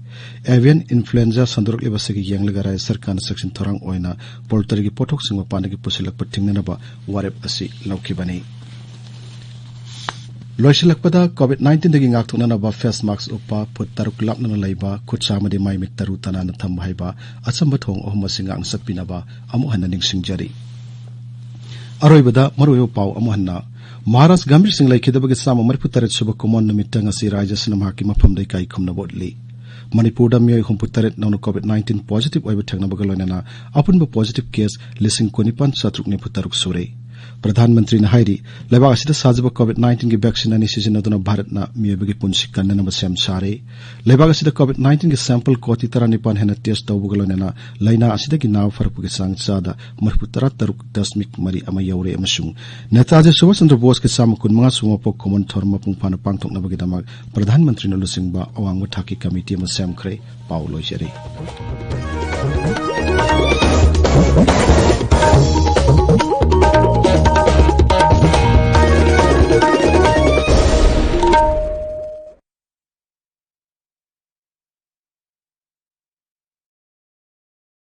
Avian influenza ꯁꯟꯗꯣꯔꯛꯂꯤꯕ ꯑꯁꯤꯒꯤ ꯌꯦꯡꯂꯒ ꯔꯥꯖ꯭ꯌ ꯁꯔꯀꯥꯔꯅ ꯆꯦꯛꯁꯤꯟ ꯊꯧꯔꯥꯡ ꯑꯣꯏꯅ poultryꯒꯤ ꯄꯣꯠꯊꯣꯛꯁꯤꯡ ꯃꯄꯥꯟꯗꯒꯤ ꯄꯨꯁꯤꯜꯂꯛꯄ ꯊꯤꯡꯅꯅꯕ ꯋꯥꯔꯦꯞ ꯑꯁꯤ ꯂꯧꯈꯤꯕꯅꯤ꯫ ꯂꯣꯏꯁꯤꯜꯂꯛꯄꯗ, COVID nineteenꯗꯒꯤ ꯉꯥꯛꯊꯣꯛꯅꯅꯕ face mask ꯎꯞꯄ, ꯐꯨꯠ ꯇꯔꯨꯛ ꯂꯥꯞꯅꯅ ꯂꯩꯕ, ꯈꯨꯠꯁꯥ ꯑꯃꯗꯤ ꯃꯥꯏ ꯃꯤꯠ ꯇꯔꯨ ꯇꯅꯥꯟꯅ ꯊꯝꯕ ꯍꯥꯏꯕ ꯑꯆꯝꯕ ꯊꯧꯑꯣꯡ ꯑꯍꯨꯝ ꯑꯁꯤ ꯉꯥꯛꯅ ꯆꯠꯄꯤꯅꯕ ꯑꯃꯨꯛ ꯍꯟꯅ ꯅꯤꯡꯁꯤꯡꯖꯔꯤ꯫ ꯑꯔꯣꯏꯕꯗ ꯃꯔꯨꯑꯣꯏꯕ ꯄꯥꯎ ꯑꯃꯨꯛ ꯍꯟꯅ꯫ ꯃꯍꯥꯔꯥꯖ ꯒꯝꯚꯤꯔ ꯁꯤꯡ ꯂꯩꯈꯤꯗꯕꯒꯤ ꯆꯥꯝꯃ ꯃꯔꯤꯐꯨ ꯇꯔꯦꯠ ꯁꯨꯕ ꯀꯨꯝꯑꯣꯟ ꯅꯨꯃꯤꯠꯇ ꯉꯁꯤ ꯔꯥꯖ꯭ꯌ ꯑꯁꯤꯅ ꯃꯍꯥꯛꯀꯤ ꯃꯐꯝꯗ ꯏꯀꯥꯏ ꯈꯨꯝꯅꯕ ꯎꯠꯂꯤ꯫ ꯃꯅꯤꯄꯨꯔꯗ ꯃꯤꯑꯣꯏ ꯍꯨꯝꯐꯨ ꯇꯔꯦꯠ ꯅꯧꯅ COVID nineteen positive ꯑꯣꯏꯕ ꯊꯦꯡꯅꯕꯒ ꯂꯣꯏꯅꯅ ꯑꯄꯨꯟꯕ positive case ꯂꯤꯁꯤꯡ ꯀꯨꯟꯅꯤꯄꯥꯟ ꯆꯥꯇ꯭ꯔꯨꯛ ꯅꯤꯐꯨ ꯇꯔꯨꯛ ꯁꯨꯔꯦ꯫ ꯄ꯭ꯔꯙꯥꯟ ꯃꯟꯇ꯭ꯔꯤꯅ ꯍꯥꯏꯔꯤ, ꯂꯩꯕꯥꯛ ꯑꯁꯤꯗ ꯁꯥꯖꯕ COVID nineteen ꯒꯤ vaccine ꯑꯅꯤ ꯁꯤꯖꯤꯟꯅꯗꯨꯅ ꯚꯥꯔꯠꯅ ꯃꯤꯑꯣꯏꯕꯒꯤ ꯄꯨꯟꯁꯤ ꯀꯟꯅꯅꯕ ꯁꯦꯝ ꯁꯥꯔꯦ꯫ ꯂꯩꯕꯥꯛ ꯑꯁꯤꯗ COVID nineteen ꯒꯤ sample ꯀꯣꯇꯤ ꯇꯔꯥꯅꯤꯄꯥꯟ ꯍꯦꯟꯅ test ꯇꯧꯕꯒ ꯂꯣꯏꯅꯅ ꯂꯥꯏꯅꯥ ꯑꯁꯤꯗꯒꯤ ꯅꯥꯕ ꯐꯔꯛꯄꯒꯤ ꯆꯥꯡ ꯆꯥꯗ ꯃꯔꯤꯐꯨ ꯇꯔꯥ ꯇꯔꯨꯛ ꯗꯁꯃꯤꯛ ꯃꯔꯤ ꯑꯃ ꯌꯧꯔꯦ ꯑꯃꯁꯨꯡ ꯅꯦꯇꯥꯖꯤ ꯁꯨꯚꯥꯁ ꯆꯟꯗ꯭ꯔ ꯕꯣꯁꯀꯤ ꯆꯥꯝꯃ ꯀꯨꯟ ꯃꯉꯥ ꯁꯨꯕ ꯃꯄꯣꯛ ꯀꯨꯝꯑꯣꯟ ꯊꯧꯔꯝ ꯃꯄꯨꯡ ꯐꯥꯅ ꯄꯥꯡꯊꯣꯛꯅꯕꯒꯤꯗꯃꯛ ꯄ꯭ꯔꯙꯥꯟ ꯃꯟꯇ꯭ꯔꯤꯅ ꯂꯨꯆꯤꯡꯕ ꯑꯋꯥꯡꯕ ꯊꯥꯛꯀꯤ ꯀꯃꯤꯇꯤ ꯑꯃ ꯁꯦꯝꯈ꯭ꯔꯦ꯫ ꯄꯥꯎ ꯂꯣꯏꯖꯔꯦ꯫